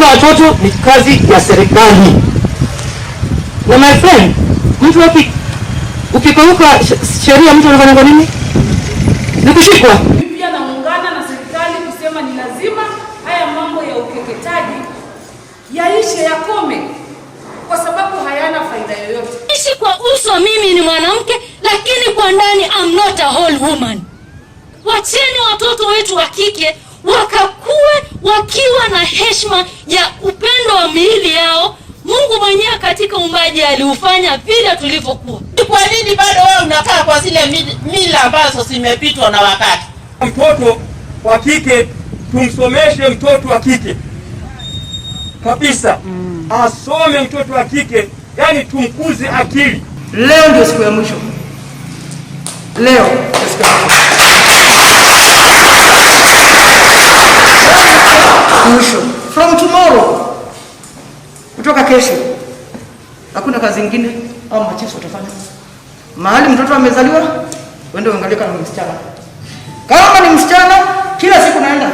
Kuchunga watoto ni kazi ya serikali. Na my friend, mtu wapi ukikiuka sheria, mtu anafanya nini? Ni kushikwa. Mimi pia naungana na serikali kusema ni lazima haya mambo ya ukeketaji yaishe, yakome, kwa sababu hayana faida yoyote. Ishi kwa uso mimi ni mwanamke, lakini kwa ndani I'm not a whole woman. Wacheni watoto wetu wa kike wakakue wakiwa na heshima ya upendo wa miili yao. Mungu mwenyewe katika uumbaji aliufanya vile tulivyokuwa. Kwa nini bado wewe unakaa kwa zile mila ambazo zimepitwa na wakati? Mtoto wa kike tumsomeshe, mtoto wa kike kabisa, asome mtoto wa kike, yani tumkuze akili. Leo ndio siku ya mwisho. Leo ndio siku ya mwisho. From tomorrow, kutoka kesho, hakuna kazi ingine au machifu watafanya. Mahali mtoto amezaliwa, uende uangalie kama ni msichana. Kama ni msichana, kila siku naenda